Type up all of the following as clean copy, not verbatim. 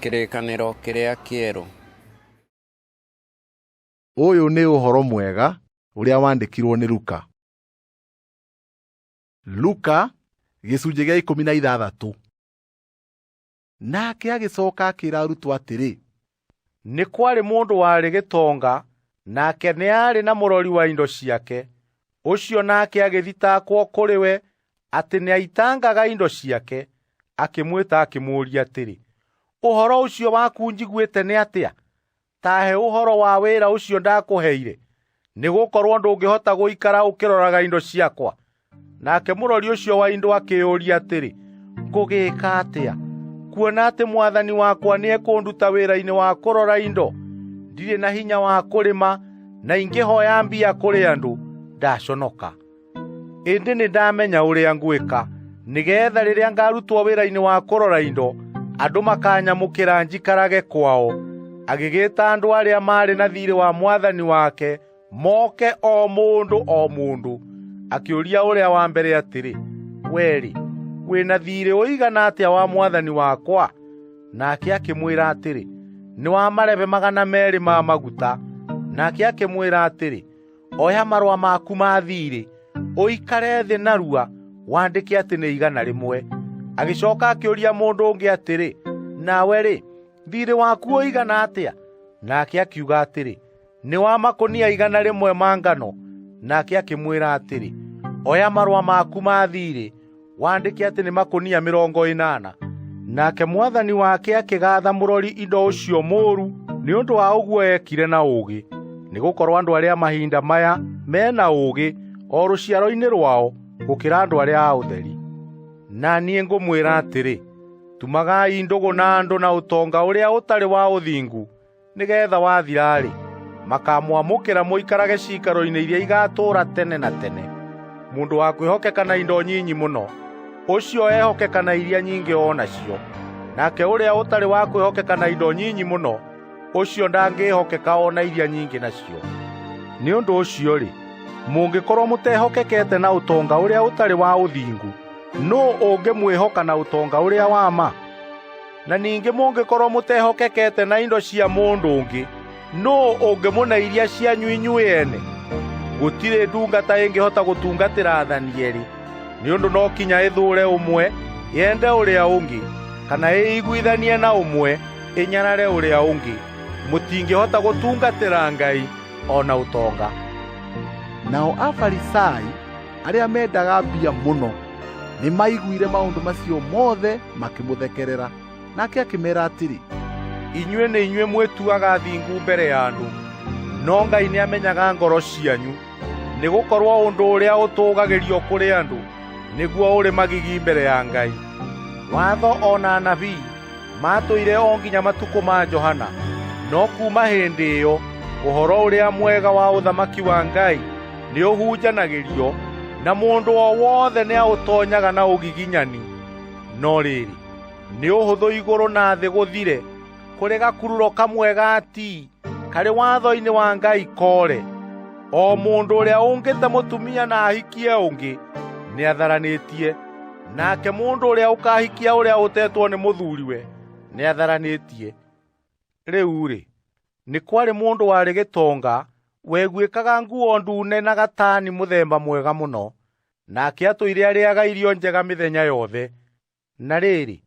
Kĩrĩkanĩro kĩrĩa kĩerũ. Ũyũ nĩ ũhoro mwega ũrĩa wandĩkirwo nĩ Luka. Luka gĩcunjĩ gĩa 16. Nake agĩcoka akĩra arutwo atĩrĩ, Nĩ kwarĩ mũndũ warĩ gĩtonga, nake nĩ aarĩ na mũrori wa indo ciake. Ũcio nake agĩthitangwo kũrĩ we atĩ nĩaitangaga indo ciake. Akĩmwĩta akĩmũũria atĩrĩ, ũhoro ũcio waku njiguĩte nĩ atĩa? Ta he ũhoro wa wĩra ũcio ndakũheire, nĩgũkorwo ndũngĩhota gũikara ũkĩroraga indo ciakwa. Nake mũrori ũcio wa indo akĩĩyũria atĩrĩ, ngũgĩka atĩa, kuona atĩ mwathani wakwa nĩekũnduta wĩra-inĩ wa kũrora indo? Ndirĩ na hinya wa kũrĩma, na ingĩhoya mbia kũrĩ andũ, ndaconoka. Ĩndĩ nĩndamenya ũrĩa ngwĩka, nĩgeetha rĩrĩa ngarutwo wĩra-inĩ wa kũrora indo, andũ makanyamũkĩra njikarage kwao. Agĩgĩta andũ arĩa maarĩ na thiirĩ wa mwathani wake moke o mũndũ o mũndũ. Akĩũria ũrĩa wa mbere atĩrĩ, wee-rĩ, wĩna thiirĩ ũigana atĩa wa mwathani wakwa? Nake akĩmwĩra atĩrĩ, nĩ wa marebe 200 ma maguta. Nake akĩmwĩra atĩrĩ, oya marũa maku ma thiirĩ, ũikare thĩ narua, wandĩke atĩ nĩ 100. Agĩcoka akĩũria mũndũ ũngĩ atĩrĩ, nawe-rĩ, thiirĩ waku ũigana atĩa? Nake akiuga atĩrĩ, nĩ wa makũnia 100 ma ngano. Nake akĩmwĩra atĩrĩ, oya marũa maku ma thiirĩ, wandĩke atĩ nĩ makũnia 80. Nake mwathani wake akĩgatha mũrori indo ũcio mũũru nĩ ũndũ wa ũguo eekire na ũũgĩ, nĩgũkorwo andũ arĩa mahinda maya mena ũũgĩ o rũciaro-inĩ rwao gũkĩra andũ arĩa a ũtheri. Na niĩ ngũmwĩra atĩrĩ, tumagai ndũgũ na andũ na ũtonga ũrĩa ũtarĩ wa ũthingu, nĩgeetha wathira-rĩ, makamwamũkĩra mũikarage ciikaro-inĩ iria igatũũra tene na tene. Mũndũ wa kwĩhokeka na indo nyinyi mũno, ũcio ehokeka na iria nyingĩ o nacio. Nake ũrĩa ũtarĩ wa kwĩhokeka na indo nyinyi mũno, ũcio ndangĩhokeka o na iria nyingĩ nacio. Nĩ ũndũ ũcio-rĩ, mũngĩkorwo mũtehokekete na ũtonga ũrĩa ũtarĩ wa ũthingu, nũũ ũngĩmwĩhoka na ũtonga ũrĩa wa ma? Na ningĩ mũngĩkorwo mũtehokekete na indo cia mũndũ ũngĩ, nũũ ũngĩmũne iria cianyu inyuĩ ene? Gũtirĩ ndungata ĩngĩhota gũtungatĩra aathani erĩ, nĩ ũndũ no kinya ĩthũũre ũmwe yende ũrĩa ũngĩ, kana ĩiguithanie na ũmwe ĩnyarare ũrĩa ũngĩ. Mũtingĩhota gũtungatĩra Ngai o na ũtonga. Nao Afarisai arĩa mendaga mbia mũno nĩmaiguire maũndũ macio mothe makĩmũthekerera. Nake akĩmeera atĩrĩ, Inyuĩ nĩ inyuĩ mwĩtuaga athingu mbere ya andũ, no Ngai nĩamenyaga ngoro cianyu, nĩgũkorwo ũndũ ũrĩa ũtũũgagĩrio kũrĩ andũ nĩguo ũrĩ magigi mbere ya Ngai. Watho o na anabii maatũire o nginya matukũ ma Johana, no kuuma hĩndĩ ĩyo ũhoro ũrĩa mwega wa ũthamaki wa Ngai nĩũhunjanagĩrio, na mũndũ o wothe nĩaũtonyaga na ũgiginyani. No rĩrĩ, nĩ ũhũthũ igũrũ na thĩ gũthire, kũrĩ gakururo kamwe ga ti karĩ watho-inĩ wa Ngai koore. O mũndũ ũrĩa ũngĩte mũtumia na ahikie ũngĩ nĩatharanĩtie, nake mũndũ ũrĩa ũkahikia ũrĩa ũtetwo nĩ mũthuriwe nĩatharanĩtie. Rĩu-rĩ, nĩ kwarĩ mũndũ warĩ gĩtonga weguĩkaga nguo ndune na gatani mũthemba mwega mũno, nake atũire arĩaga irio njega mĩthenya yothe. Na rĩrĩ,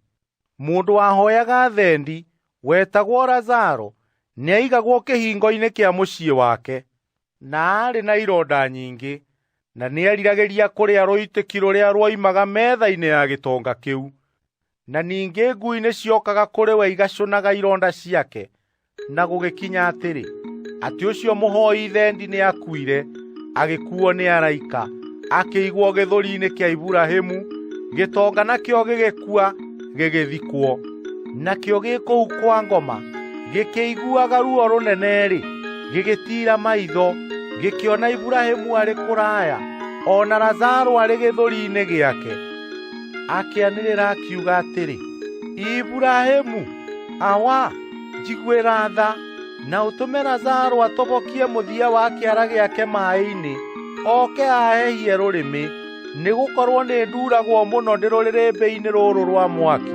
mũndũ wahoyaga thendi wetagwo Lazaro nĩaigagwo kĩhingo-inĩ kĩa mũciĩ wake, na aarĩ na ironda nyingĩ, na nĩeriragĩria kũrĩa rũitĩki rũrĩa ruoimaga metha-inĩ ya gĩtonga kĩu. Na ningĩ ngui nĩciokaga kũrĩ we igacũnaga ironda ciake. Na gũgĩkinya atĩrĩ, atĩ ũcio mũhoi thendi nĩakuire, agĩkuo nĩ araika, akĩigwo gĩthũri-inĩ kĩa Iburahĩmu, gĩtonga nakĩo gĩgĩkua gĩgĩthikwo. Nakĩo gĩ kũu kwa ngoma gĩkĩiguaga ruo rũnene-rĩ, gĩgĩtiira maitho, gĩkĩona Iburahĩmu arĩ kũraya, o na Lazaro arĩ gĩthũri-inĩ gĩake. Akĩanĩrĩra akiuga atĩrĩ, Iburahĩmu, awa, njiguĩra tha, na ũtũme Lazaro atobokie mũthia wa kĩara gĩake maaĩ-inĩ, oke aahehie rũrĩmĩ, nĩgũkorwo nĩnduragwo mũno ndĩ rũrĩrĩmbĩ-inĩ rũrũ rwa mwaki.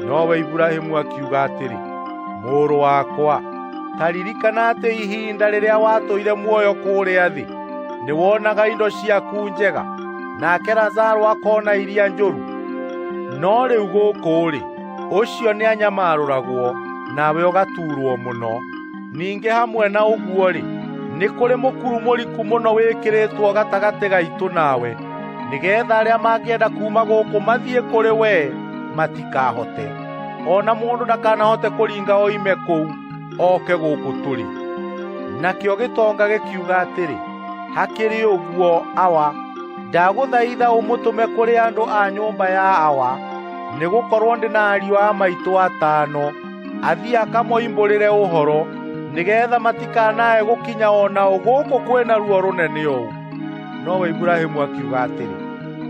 Nowe Iburahĩmu akiuga atĩrĩ, 'Mũrũ wakwa, ta ririkana atĩ ihinda rĩrĩa watũire muoyo kũrĩa thĩ, nĩwonaga indo ciaku njega, nake Lazaro akona iria njũru. No rĩu gũkũ-rĩ, ũcio nĩanyamarũragwo, nawe ũgatuurwo mũno. Ningĩ hamwe na ũguo-rĩ, nĩ kũrĩ mũkuru mũriku mũno wĩkĩrĩtwo gatagatĩ gaitũ nawe, nĩgeetha arĩa mangĩenda kuuma gũkũ mathiĩ kũrĩ wee matikahote. O na mũndũ ndakanahote kũringa oime kũu oke gũkũ tũrĩ.' Nakĩo gĩtonga gĩkiuga atĩrĩ, 'Hakĩrĩ ũguo, Awa, ndagũthaitha ũmũtũme kũrĩ andũ a nyũmba ya Awa, nĩgũkorwo ndĩ na ariũ a maitũ atano, athiĩ akamoimbũrĩre ũhoro, nĩgeetha matikanae gũkinya o nao gũkũ kwĩna ruo rũnene ũũ.' Nowe Iburahĩmu akiuga atĩrĩ,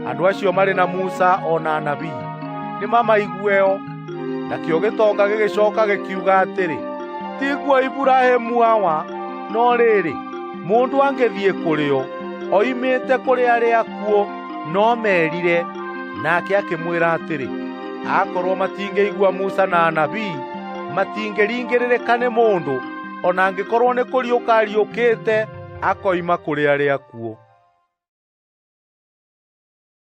'Andũ acio marĩ na Musa o na anabii, nĩmamaigueo.' Nakĩo gĩtonga gĩgĩcooka gĩkiuga atĩrĩ, 'Tiguo Iburahĩmu awa, no rĩrĩ, mũndũ angĩthiĩ kũrĩ o, oimĩte kũrĩ arĩa akuũ, no merire.' Nake akĩmwĩra atĩrĩ, 'Akorwo matingĩigua Musa na anabii, matingĩringĩrĩrĩka nĩ mũndũ, o na angĩkorwo nĩ kũriũka ariũkĩte akoima kũrĩ arĩa akuũ.'